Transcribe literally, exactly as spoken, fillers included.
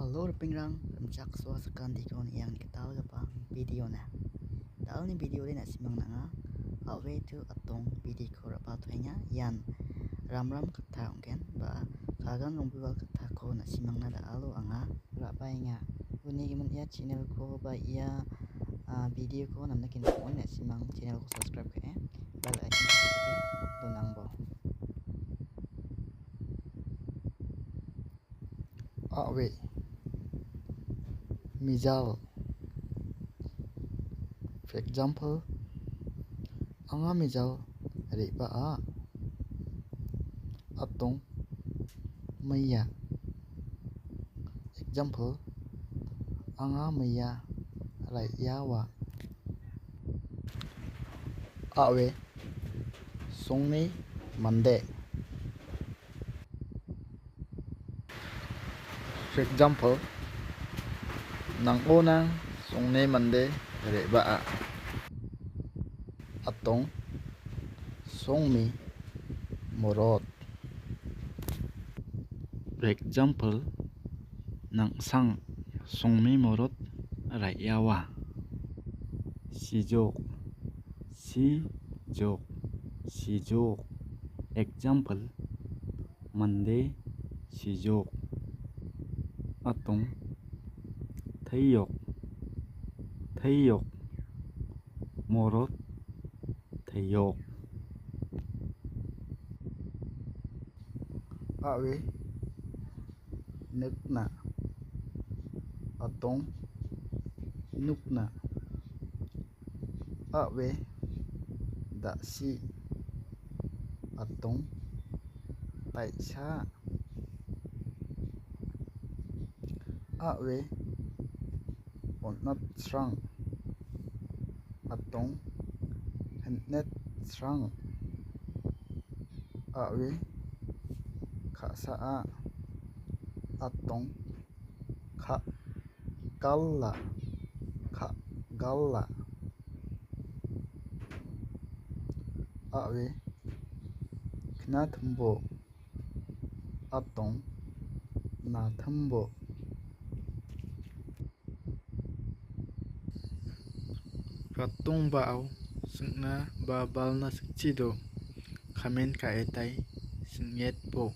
Hello, ripengrang, rimchaksoa sakantiko niang gitalgipa videona. Dalni videode na·simang nanga, a·we to atong videoko ra·batoenga. Ian ramram katta ong·gen, ba kagan rongbibal kattako na·simangna da·alo anga ra·baenga. Uni gimin ia channelko ba ia, ah, videoko namna kinchimon na·simang channelko subscribe ka·e, bell icon ka·e donangbo. A·we, mijal. For example, anga mijal re·baa. Atong, meiya. Example, anga meiya ra·iawa. A·we, songni mande. For example, nang·o nang songni mande re·baa. Atong, songni morot. For example, nangsang songni morot ra·iawa. Sijok, sijok, sijok. Example, mande sijok. Atong, teyok, teyok. Morot, teyok. A·we, nikna. Atong, nukna. A·we, da·si. Atong, taisa. A·we, on·atsrang. Atong, hen·etsrang. A·we, ka·saa. Atong, ka-, gala, ka-, gala. A·we, knatimbo. Atong, natimbo. Katong ba·ao sing·na ba balna sikchido, comment ka·etai sing·etbo.